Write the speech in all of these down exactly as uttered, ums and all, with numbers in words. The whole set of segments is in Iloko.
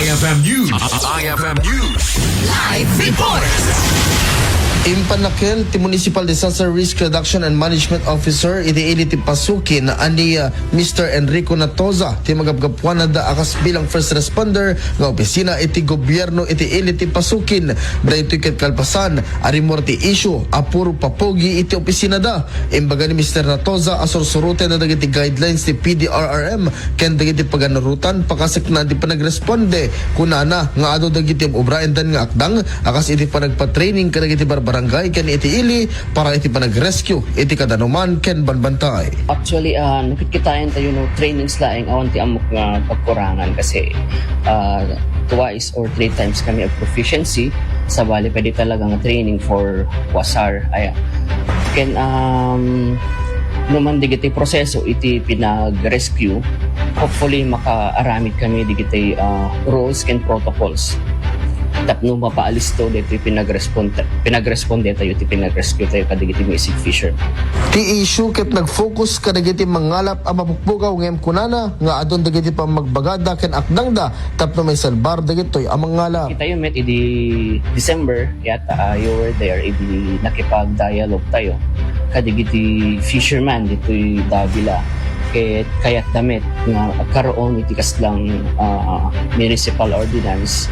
F M News. I F M News. Live report. Impannaken ti Municipal Disaster Risk Reduction and Management Officer iti ili ti Pasukin a ni, uh, Mister Enrico Natoza ti magapgapuanada a kas bilang first responder nga opisina iti gobierno iti ili ti Pasukin. Daytoy ket kalpasan a rimmuar ti issue a puro papugi iti opisinada. Imbaga ni Mister Natoza a sursuroten dagiti guidelines ti P D R R M ken dagiti paganurotan pakasaknaan ti panagresponde. Kunana nga adu dagiti ubraendan nga akdang a kas iti panagpatraining kadagiti barbarangay ken iti ili para iti panagrescue iti kadanuman ken banbantay. Actually, ah, nakitkitaen tayo no trainings laeng awan ti ammok nga pagkurangan kasi, ah, twice or three times kami ag proficiency, sabali pwede talaga nga training for wasar. Ay, ken, um, no man digiti proseso iti pinag-rescue, hopefully makaaramid kami digiti, ah, rules ken protocols tapno mapaalisto ditoy pinagresponde, pinagresponde tayo ti pinag-rescue tayo kadigiti missing fisherman. Ti issue ket nag-focus kadagiti mangngalap a mapukpukaw ngem kunana nga adun dagiti pammagbagada ken akdangda tapno maisalbar dagitoy a mangngalap. Kitayo met idi December, yata, ah, you were there, idi nakipag-dialogue tayo kadigiti fisherman ditoy Davila. Ket kayatda met nga agkaroon iti kaslang, ah, municipal ordinance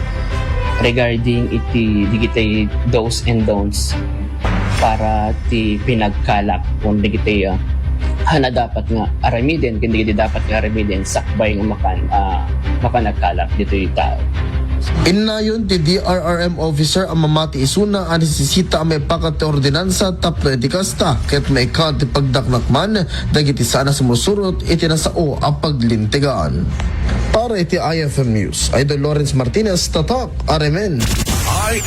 regarding iti digiti do's and don'ts para ti pinagkalap ken dagiti, ah, haan a dapat nga aramiden ken dagiti dapat nga aramiden sakbay nga mapan, ah, mapan agkalap ditoy tao. Innayon ti D R R M officer a mamati isuna a nesesita a maipakat ti ordinansa tapno iti kasta ket maikkan ti pagdaknakman dagiti saan a sumursurot iti nasao a paglintegan. Para iti I F M News, Idol Lawrence Martinez, Tatak, Aremen.